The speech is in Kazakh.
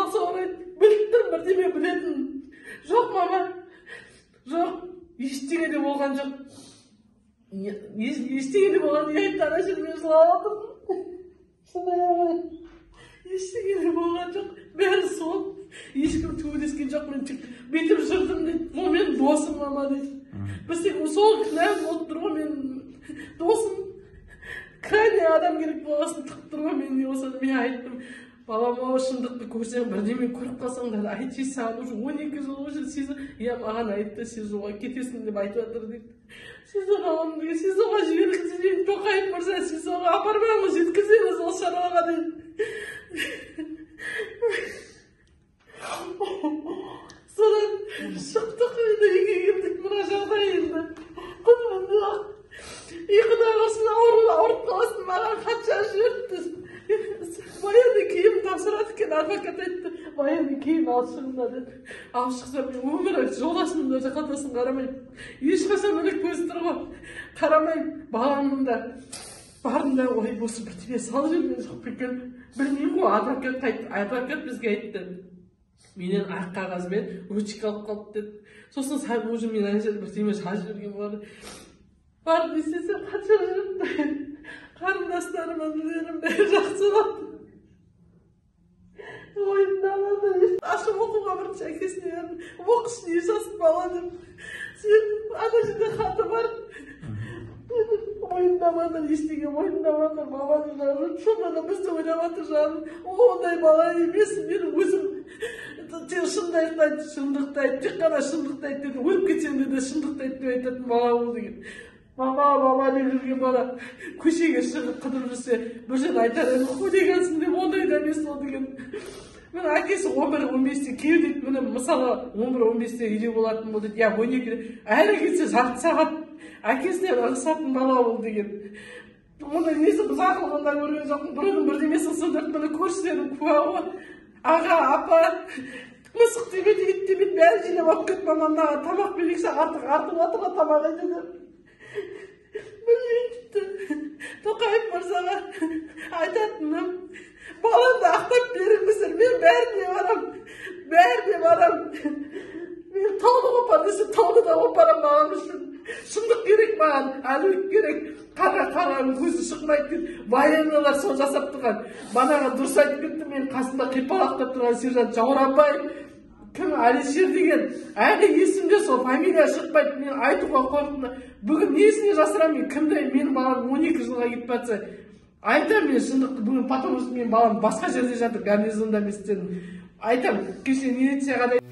алсауыр, біліп тұрмын, бірдеме білетін. Жоқ, мама, жоқ, ештеңе де болған жоқ. Ештеңе де болған, не айтты, ана жерде мен жылап отырмын. Ештеңе де болған жоқ, бәрі сол. Ешкім төбелескен жоқ, мен тек бүйтіп жүрдім дейді. Ол менің досым, мама дейді. Біз тек сол кінәм болып тұр ғой, мен досым. Крайний адам керек болғасын тығып тұр ғой, мен не болса да мен айттым. Балам ау, шындықты көрсең, бірдеме көріп қалсаң да айтшы, саған уже 12 жыл уже СИЗО. Иә, маған айтты, СИЗОға кетесің деп айтып жатыр дейді. СИЗОға оны СИЗОға жібергізбеймін, Тоқаев мырза, СИЗОға апармаңыз, жеткіземіз ол шаруаға дейді. Содан шықтық енді, үйге келдік, мына жағдай енді. Құдірет ұйқыда құрсын, ауырып қаласың, маған хат жазып жіберіпті. Военный киім тапсырады екен, адвокат айтты, военный киім алып шығыңдар деді. Алып шықсам, мен өмірі жолдасымның да қалтасын қарамаймын. Ешқашан міне көз тұр ғой, қарамаймын, баламның да. Бардым да, ой, осы бірдеме салып жіберген жоқ па екен, білмеймін ғой, адвокат айтты, адвокат бізге айтты. Менен ақ қағаз бен ручка алып қалды деді. Сосын сәл уже мен ана жерде бірдеме жазып жіберген болады. Барып не істесем, хат жазып жіберіпті. Қарындастарым, інілерім бәрі жақсы болады. Ойындамады, ашып оқуға бірінші әкесіне бердім. Оқышы, не жазып бала деп. Сен ана жерде хаты бар. Ойындамады, ештеңе мойындамады, маманың жаны. Сонда да бізді ойлап жатыр жаным. Ондай бала емес, мен өзім шынды айт, шындықты айт, тек қана шындықты айт деді. Өліп кетсем де шындықты айт деп айтатын бала ол деген. Мама, мама деп жүрген бала көшеге шығып қыдырып жүрсе, бір жерде айтар едім, хулигансың деп, ондай да емес ол деген. Міне әкесі 11:15-те кел дейді, міне мысалы 11:15-те үйде болатын болды дейді, я 12-де, әрі кетсе жарты сағат әкесінен ығысатын бала ол деген. Ондай несі бұзақылығын да көрген жоқпын, біреудің бірдемесін сындырып, міне көршілерім куә ғой, аға, апа, мысық демейді, ит демейді, бәрі жинап алып кетті, мама мынаған тамақ берейікші, артық артып жатыр ғой тамақ үйде деп. Білмеймін тіпті. Тоқаев мырзаға айтатыным, баламды ақтап беріңіздер, мен бәріне барам, бәріне барам. Мен тауды қопар десе, тауды да қопарам маған үшін. Шындық керек маған, әділдік керек. Қара қараның көзі шықмайды деп военныйлар сол жасап тұрған. Банаға дұрыс айтып кетті, мен қасымда қипалақтап тұрған сержант Жауранбаев, кім Әлішер деген, әлі есімде сол фамилия шықпайды, мен айтуға қорықтым. Бүгін несіне жасырамын мен, кімді, менің балам 12 жылға кетіп жатса, айтамын мен шындықты бүгін, потому что менің балам басқа жерде жатыр, гарнизонда емес дедім. Айтамын, кеше милицияға да